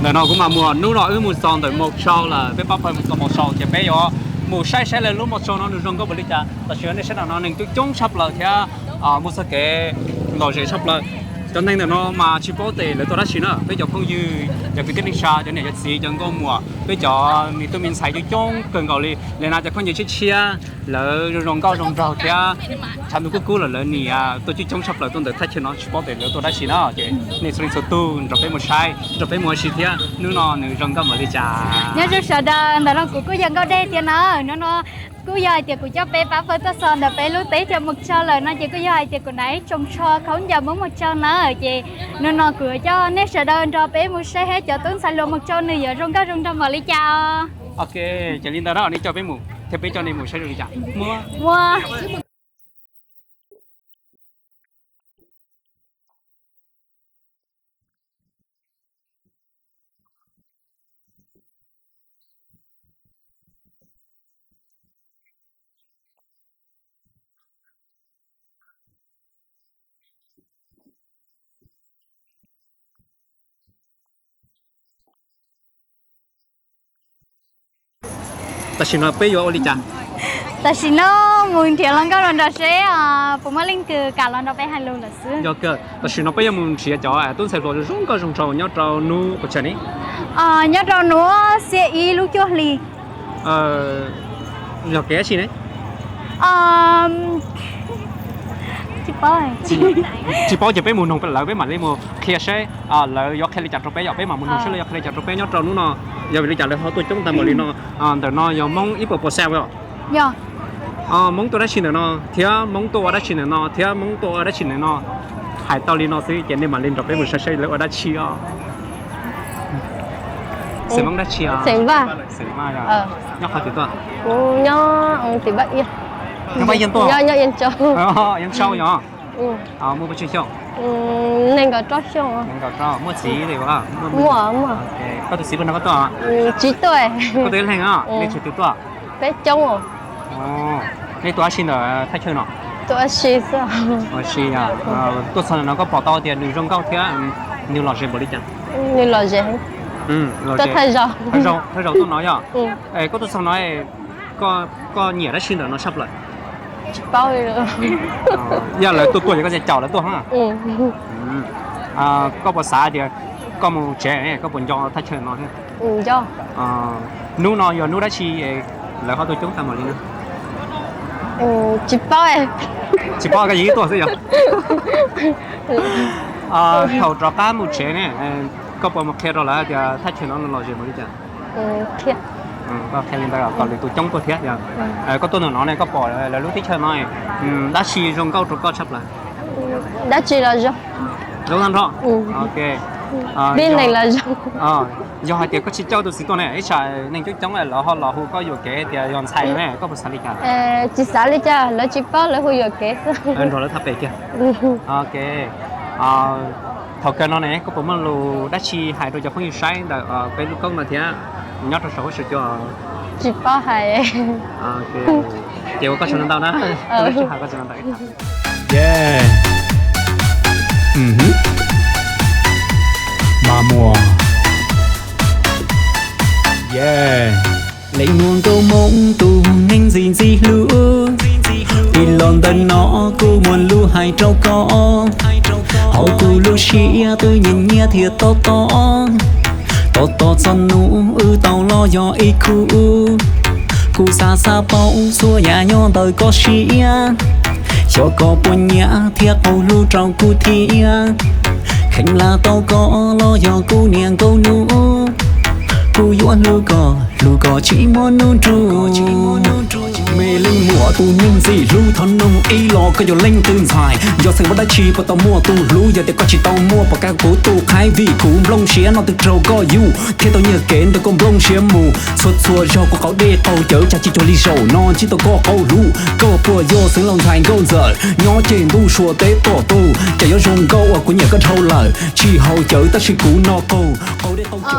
Ntawm no kuv mas muaj hnub no wb mus txog ntawm Mos Tshau lawm, peb pab pawg mus txog Mos Tshau ces peb yuav mus saib saib lawv lub Mos Tshau no nws zoo nkauj npaum li cas. Tam sim no nej saib ntawm no neeg coob coob tshaj plaws thiab muaj txoj kev lom zem tshaj plaws. Cov neeg ntawm no mas tsis paub tias lawv tuaj dab tsi na, peb cov phooj ywg, cov kwv tij neej tsa, cov niam cov txiv, cov nkauj muam, peb cov me tub me ntxhais coob coob kawg nkaus li. Li no cov khaub ncaws tshiab tshiab, lawv zoo zoo nkauj zoo nraug thiab tshav ntuj kub kub los lawv niaj tuaj coob coob tshaj plaws tuaj ntawm thaj chaw no, tsis paub tias lawv tuaj dab tsi na. Ces nej txhua leej txhua tug nrog peb mus saib, nrog peb mus ua si thiab hnub no nws zoo nkauj npaum li cas. Nyob zoo sawv daws, ntawm no kuv kuj yog Nkauj Dej thiab na. Hnub no kuj yog hais tias kuv coj peb pab pawg tuaj txog ntawm peb lub teb chaws Mos Tshau lawm no ces kuj yog hais tias kuv hnav ib tsoos tsho khaub ncaws Hmoob Mos Tshau na. Ces hnub no kuv coj nej sawv daws nrog peb mus saib saib cov tub ntxhais hluas Mos Tshau nws yuav zoo nkauj zoo nraug npaum li cas os. Ok, ces li ntawd na, nej coj peb mus thiab peb coj nej mus saib zoo li cas. Muaj. Tam sim no peb yuav ua li cas? Tam sim no mus nrhiav hluas nkauj los nrog seb puas muaj leej twg kam los nrog peb hais lus lawm xwb. Yog kawg, tam sim no peb yuav mus nrhiav cov tub ntxhais hluas zoo nkauj zoo nraug nyob rau hnub qhov chaw ne. Nyob rau hnub xiab ib lub cuaj hli. Yog kev dab tsi ne? Tsis paub ces peb mus noog lawv, peb mam li mus qhia seb lawv yuav qhia li cas rau peb, yog peb mam mus noog seb lawv yuav qhia li cas rau peb nyob rau hnub no. Yog vim li cas lawv ho tuaj coob tag npaum li no? Ntawm no yog Hmoob ib puas percent os? Yog. Hmoob tuaj dab tsi ntawm no thiab Hmoob tuaj ua dab tsi ntawm no thiab Hmoob tuaj ua dab tsi ntawm no. Hais tau li no xwb ces nej mam li nrog peb mus saib saib lawv ua dab tsi os. Xeem Hmoob dab tsi os? Xeem Vaj. Xeem Vaj yog. Nyob qhov twg tuaj? Kuv nyob tim Pab Iab. Nyob Pab Iab tuaj? Nyob Iab Tsau. Iab Tsau yog. Muaj pes tsawg xyoo? Nees nkaum rau xyoo. Nees nkaum rau, muaj txiv li? Muaj, muaj. Koj tus txiv puas nrog koj tuaj? Tsis tuaj. Koj tuaj ib leeg os? Nej tsawg tus tuaj? Peb coob. Nej tuaj dab tsi ntawm thaj chaw no? Tuaj ua si xwb. Ua si. Tuaj txog ntawm no koj pom tau tias nws zoo nkauj thiab nws lom zem npaum li cas? Nws lom zem. Tuaj thawj zaug. Thawj zaug tuaj no yog? Koj tuaj txog no, koj nyiam dab tsi ntawm no tshaj plaws? Tsis paub. Yog lawv tuaj tuaj ces koj txawm caum lawv tuaj ha. Koj puas xav tias koj mus tsev koj puas nco thaj chaw no thiab? Hnub no yog hnub dab tsi lawv ho tuaj coob tag npaum li no? Tsis paub. Tsis paub, koj yeej tuaj xwb yog? Thaum rov qab mus tsev ne, koj puas mus qhia rau lawv tias thaj chaw no lom zem npaum li cas? Koj qhia li ntawd kom lwm tus coob tuaj thiab yog? Koj tuaj ntawm no ne koj pom lawv lub teb chaws no dab tsi zoo nkauj rau koj tshaj plaws? Dab tsi los zoo. Zoo tag nrho. Ok. Tib neeg los zoo. Yog hais tias koj tsis coj tus txiv tuaj ne, ib tsam neeg coob coob lawv ho los hu koj yuam kev tias yog ntxhais ne, koj puas xav li cas? Tsis xav li cas, lawv tsis paub lawv hu yuam kev xwb. Nrog lawv thaj pem kiag. Ok. Thaum kawg no ne koj puas muaj lus dab tsi hais rau cov phooj ywg saib ntawm peb lub koob no thiab nyob rau saum huab saum cua? Tsis paub hais. Ces ua koj tsaug ntau na. Leej muaj nkauj Hmoob tus neeg ntxim ntxim hlub, tij los ntawm no kuv muaj lus hais rau koj. Hauv kuv lub siab twb nyiam nyiam thiab tob tob, tos tos txog hnub wb tau los yog ib khub. Kuv xav xav paub txhua yam nyob ntawm koj siab, xyov koj puas nyiam thiab qaug lus rau kuv thiab. Kheev lam tau koj los yog kuv niam nkauj hnub, kuv yuav hlub koj, hlub koj tsis muaj hnub nruj. Me leej muam tus neeg ntxim hlub, thov nug ib los koj yog leej twg ntxhais? Yog xeem Vaj dab tsi puas tau muaj tus hlub? Yog tias koj tsis tau muaj puas kam kuv tus qhaib? Vim kuv nplooj siab no twb raug koj yug, thiaj tau nyiag kev ntawm koj nplooj siab mus. Txhua txhua zaug kuv qaug dej qaug cawv, tsam tsis cuag li zaum no ntsib tau koj qaug hlub. Koj puas yog xeem laus ntxhais nkauj ntxawm nyob ces ntuj suav teb tom tu? Cas yuav zoo nkauj uas kuv nyiam koj dhau lawm, tsis haus cawv tab sis kuv no qaug, qaug dej qaug cawv.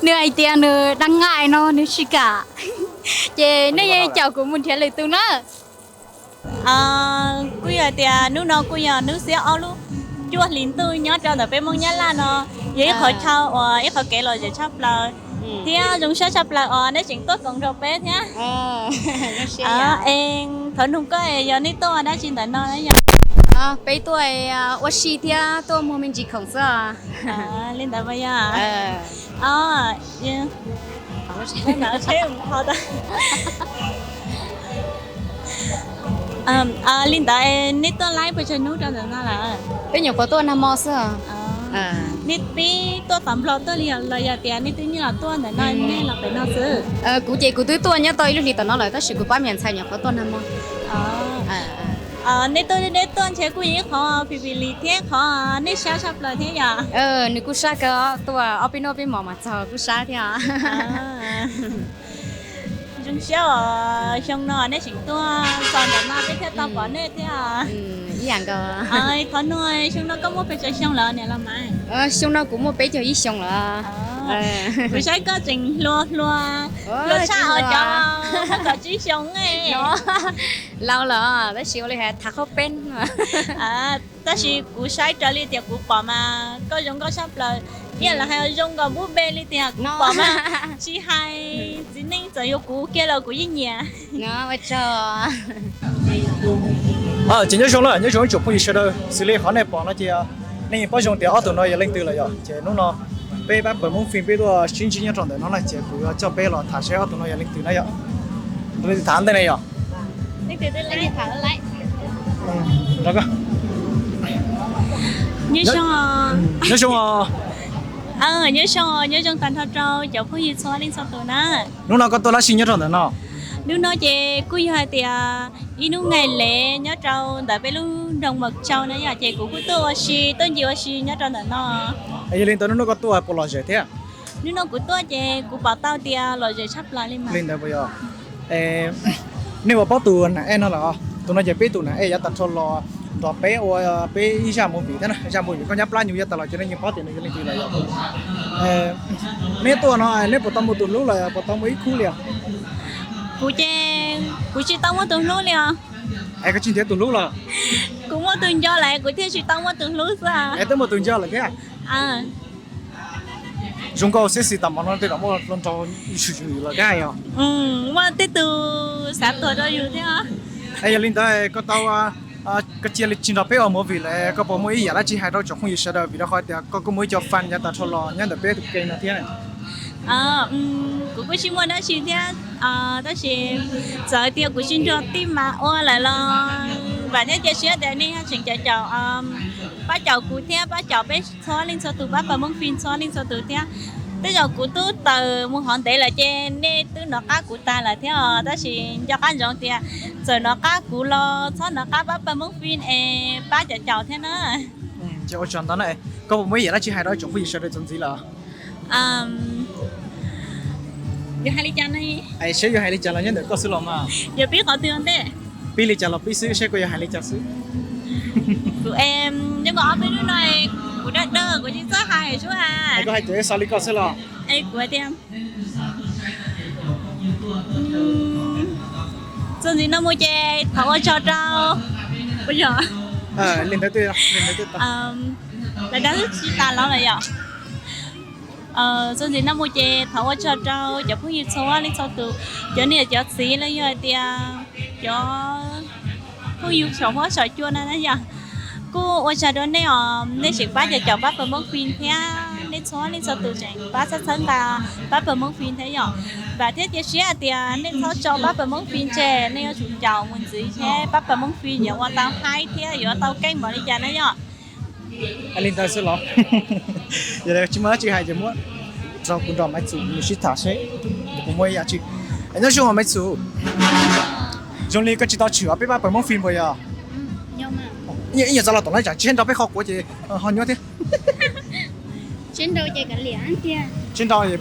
Nws hais tias nws dab ngais no nws tsis kam, ces nej yeej caum kuv mus nrhiav lwm tus na. Hais tias hnub no kuj yog hnub xiab ob lub cuaj hlis ntuj nyob rau ntawm peb Hmoob Nyab Laj no, yog ib qhov chaw uas ib qhov kev lom zem tshaj plaws thiab zoo siab tshaj plaws uas nej tseem tuaj koom nrog peb thiab. Es thov nug koj, yog nej tuaj ua dab tsi ntawm no na yog? Peb tuaj ua si thiab tuaj muag me ntsis khoom xwb. Li ntawd puas yog? Li ntawd nej tuaj laib pes tsawg hnub rau ntawm no lawm? Peb nyuam qhuav tuaj nag hmo xwb. Nej pib tuaj tom Nplog tuaj li los yog tias nej twb nyob los tuaj ntawm no, nej los pem no xwb? Kuv ces kuv twb tuaj nyob tau ib lub hlis tom no lawm tab sis kuv pab me ntxhais nyuam qhuav tuaj nag hmo. Nej tuaj, nej tuaj ntshe kuj yog ib qhov phi phi li thiab qhov nej sab tshaj plaws thiab yom? Nws kuj sab kawg, tuaj ob peb hnub peb hmos mas txog kuj sab thiab. Zoo siab uas xyoo no nej tseem tuaj txog ntawm no peb thiaj tau pom nej thiab. Ib yam nkaus. Thov nug, xyoo no koj muaj pes tsawg xyoo lawm niam laus Maiv? Xyoo no kuv muaj peb caug ib xyoo lawm. Kuv saib koj tseem hluas hluas, hluas tshaj os cov muaj kaum tsib xyoo. Laus lawm tab sis ua li hais tham qhaub peeb. Tab sis kuv saib raws li tias kuv pom mas koj zoo nkauj tshaj plaws, ib yam li hais zoo nkaus npub npe li tias kuv pom mas tsis hais txiv neej txawm yuav kuv kiag los kuv yeej nyiam. Ces nyob zoo lawm, nyob zoo ib tsoom phooj ywg sawv daws, xws li qhov nej pom no ces nej yeej paub zoo tias ob tug no yog leej twg lawm yom. Ces hnub no peb pab pawg Hmoob Film peb tuaj sib ntsib nyob rau ntawm no na ces kuv yuav coj peb los tham seb ob tug no yog leej twg na yom. Tham ntej ne yom. Nyob zoo, nyob zoo, nyob zoo tag nrho rau cov phooj ywg txhua leej txhua tus na. Hnub no koj tuaj dab tsi nyob rau ntawm no? Hnub no ces kuj yog hais tias ib hnub ngaij lev nyob rau ntawm peb lub nroog Mos Tsau na yom, ces kuv kuj tuaj ua si, tuaj ncig ua si nyob rau ntawm no. Yog li ntawd hnub no koj tuaj puas lom zem thiab? Hnub no kuv tuaj ces kuv pom tau tias lom zem tshaj plaws li mas. Li ntawd puas yog? Nej puas paub tus nam ej no lawm? Tus no ces peb tus nam ej yav tas rho los nrog peb ua peb ib zaj movie thiab na, zaj movie Nkauj Nyab Plab Nyuj Yav tas los ces nej yeej paub tias nws yog leej twg lawm yom. Neb tuaj no neb puas tau muaj tus hlub los puas tau muaj ib khub li os? Kuv ces kuv tsis tau muaj tus hlub li os. Es koj tsis nrhiav tus hlub los? Kuv muaj tus nco lawm kuv thiaj tsis tau muaj tus hlub xwb. Es twb muaj tus nco lawm thiab. Zoo nkauj sexy tas mov no tej zaum muaj hluas nraug swm los kab yog? Muaj tej tus xav tuag rau yus thiab. Es yog li ntawd koj tau, koj cia li tsis nrog peb ua movie lawm koj puas muaj ib yam dab tsi hais rau tsoom phooj ywg sawv daws vim rau qhov tias koj kuj muaj ib co fan yav tas rho los nyob ntawm peb tus kênh no thiab? Kuv kuj tsis muaj dab tsi thiab, tab sis txawm tias kuv tsis nrog tij mas ua lawm los vam thiab cia siab tias nej tseem caum caum, pab caum kuv thiab pab caum peb txhua leej txhua tus, pab pawg Hmoob Film txhua leej txhua tus thiab. Tej zaum kuv twb tawm mus hov ntev lawm ces nej twb nov qab kuv tag lawm thiab os, tab sis nco qab ntsoov tias txawm nov qab kuv los txhob nov qab pab pawg Hmoob Film es pab caum caum thiab na. Ces ua tsaug ntau na, koj puas muaj ib yam dab tsi hais rau tsoom phooj ywg sawv daws txuas ntxiv lawm? Yuav hais li cas ne? Seb yuav hais li cas los nyob ntawm koj xwb los mas. Yuav pib qhov twg ua ntej? Pib li cas los pib xwb, seb koj yuav hais li cas xwb. Kuv, zoo nkaus ob peb hnub no kuv dawb dawb kuv tsis txawj hais sub ha. Koj hais tias xav li koj xwb los? Es kuv hais tias txuas ntxiv no mus ces thov ua tsaug rau, puas yog? Li ntawd twb, li ntawd twb tag. Lawv dab tsis tas los lawm yom. Txuas ntxiv no mus ces thov ua tsaug rau cov phooj ywg txhua leej txhua tus, cov niam cov txiv los yog hais tias cov phooj ywg saum huab saum cua no na yom. Kuj ua tsaug rau nej os, nej tseem pab caum caum pab pawg Hmoob Film thiab, nej txhua leej txhua tus tseem pab txhawb txhawb nqa pab pawg Hmoob Film thiab yom. Vam thiab cia siab hais tias nej txhob tso pab pawg Hmoob Film tseg, nej yuav tsum caum mus ntxiv thiab pab pawg Hmoob Film yuav ua tau haib thiab yuav tau keej npaum li cas na yom. Li ntawd xwb los? Yog tsis muaj dab tsi hais ces muab rau kuv nrog Maiv Txus nws sib tham seb kuv muaj ib yam tsi. Nyob zoo Maiv Txus, zoo li koj tsis tau tshwm peb pab pawg Hmoob Film puas yog? Ib nyuag txav los tom no tsam tsis nrog peb kho quav ces ho nyuaj thiab. Tsis nrog ces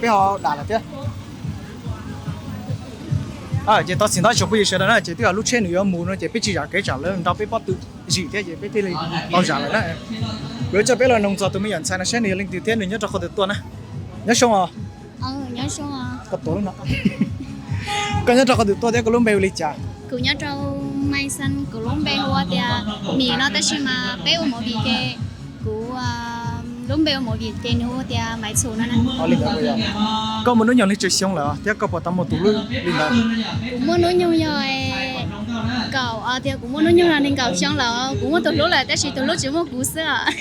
peb ho dam lawm thiab. Ces tau txim ntau tsoom phooj ywg sawv daws na, ces twb yog lub tsheb nws yuav mus no ces peb tsis zam kev tsam lawv nrog peb pob tw zim thiab ces peb thiaj li tau zam lawm na. Kuv yuav coj peb los noog txog tus me nyuam ntxhais no seb nws yog leej twg thiab nws nyob rau qhov twg tuaj na. Nyob zoo os. Koj tuav lub no. Koj nyob rau qhov twg tuaj thiab koj lub npe hu li cas? Kuv nyob rau Maiv Xas kuv lub npe hu ua tias Mim no, tab sis mas peb ua movie ces kuv lub npe ua movie ces nws hu ua tias Maiv Txhum no na. Koj muaj hnub nyoog li tsawg xyoo lawm thiab koj puas tau muaj tus hlub li ntawd? Kuv muaj hnub nyoog yog kaum, tias kuv muaj hnub nyoog yog nees nkaum xyoo lawm, kuv muaj tus hlub lawm tab sis tus hlub tsis muaj kuv xwb os.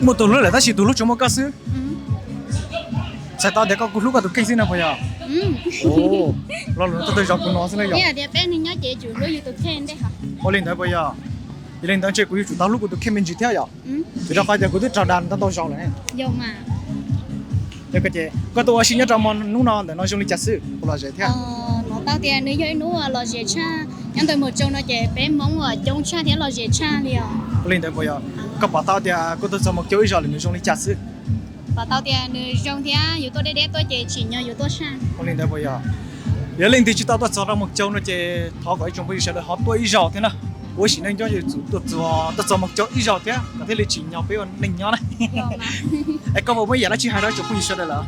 Muaj tus hlub lawm tab sis tus hlub tsuas muaj koj xwb. Txhais tau tias koj kuj hlub koj tus kheej xwb no puas yog? Lo lus no tuaj tawg zog kuv no xwb na yog. Tias peb neeg nyob ces tsum hlub yus tus kheej ntej. Ua li ntawd puas yog? Yog li ntawd ntshe kuv yuav tsum tau hlub kuv tus kheej me ntsis thiab yog? Vim rau qhov tias kuv twb raug dag ntau ntau zaus lawm. Yog mas. Ces koj tuaj ua si nyob rau hnub no ntawm no zoo li cas xwb, puas lom zem thiab? Hnov tau tias nws yog ib hnub uas lom zem tshaj, nyob ntawm Mos Tsaus no ces peb Hmoob uas coob tshaj thiab lom zem tshaj li os. Ua li ntawd puas yog? Koj pom tau tias koj tuaj txog Mos Tsaus ib zaug lawm nws zoo li cas xwb? Pom tau tias nws zoo thiab yus tuaj deb deb tuaj ces tsim nyog yus tuaj tshaj. Ua li ntawd puas yog? Yog leej twg tsis tau tuaj txog rau Mos Tsaus no ces thov kom ib tsoom phooj ywg sawv daws ho tuaj ib zaug thiab na. Kuv ua sim neej nyob yuav tsum tuaj txog Mos Tsaus ib zaug thiab kom thiaj li tsim nyog peb ua neej nyob na. Es koj puas muaj ib yam dab tsi hais rau ib tsoom phooj ywg sawv daws lawm?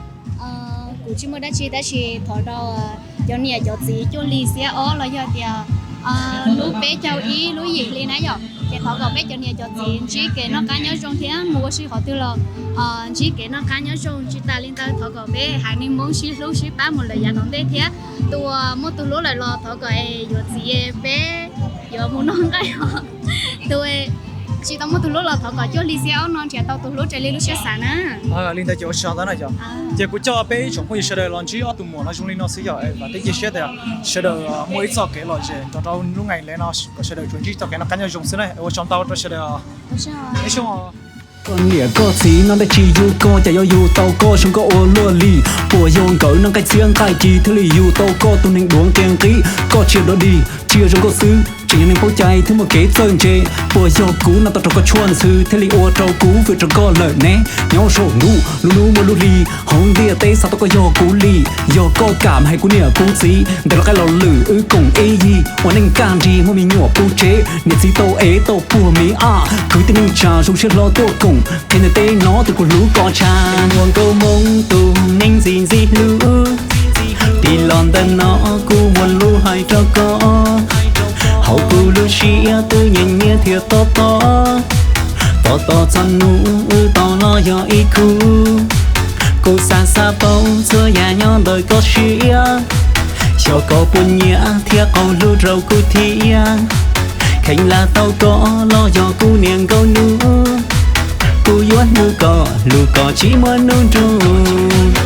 Kuv tsis muaj dab tsi tab sis thov rau cov niam cov txiv cuaj hli xiab ob los yog tias lub peb caug ib lub yim hli na yom, ces thov kom peb cov niam cov txiv ntsib kev noj qab nyob zoo thiab mus ua si qhov twg los ntsib kev noj qab nyob zoo. Tsis tas li ntawd thov kom peb haiv neeg Hmoob sib hlub sib pab mus lawm yav tom ntej thiab. Tus uas muaj tus hlub lawm los thov kom es yuav txiv peb yuav mus noj nqaij os. Tus tsis tau muaj tus hlub los thov kom cuaj hli xiab ob no nrhiav tau tus hlub raws li lub siab xav na. Li ntawd ces ua tsaug ntau na yog. Ces kuv coj peb ib tsoom phooj ywg sawv daws los ntsib ob tug muam no zoo li no xwb yog, vam thiab cia siab tias sawv daws muaj ib txoj kev lom zem rau rau lub nqaij le no kom sawv daws tsuas ntsib txoj kev noj qab nyob zoo xwb na. Ua tsaug ntau rau sawv daws. Koj niam koj txiv noj dab tsi yug koj, cas yuav yug tau koj zoo nkauj ua luaj li? Puas yog nkawd noj nqaij txiab nqaij ci thiaj li yug tau koj tus neeg duav nqia nqib? Koj tsis yog dog dig, tsis yog zoo nkauj xwb, tseem yog neeg paub cai thiab muaj kev txawj ntse. Puas yog kuv noj tau rau koj tshuaj ntxhw thiaj li ua rau kuv vwm rau koj lawm ne? Nyob saum ntuj lub hnub muaj lub hli, hauv ntiaj teb xav tau koj yog kuv li. Yog koj kam hais kuv niam kuv txiv, ntes los qaij los lwm wb koom ib yig ua neej kaj nrig muaj me nyuam puv tsev, niam txiv tau ev tau puag me aj, kwv tij neej tsa zoo siab hlo tuaj koom, qhia ntiaj teb no tus kuv hlub koj tshaj. Ua nkauj Hmoob tus neeg ntxim ntxim hlub, tig los ntawm no kuv muaj lus hais rau koj. Hauv kuv lub siab twb nyiam nyiam thiab tob tob, tos tos txog hnub wb tau los yog ib khub. Kuv xav xav paub txhua yam nyob ntawm koj siab, xyov koj puas nyiam thiab qau hlub rau kuv thiab. Kheev lam tau koj los yog kuv niam nkauj hnub, kuv yuav hlub koj hlub koj tsis muaj hnub nruj.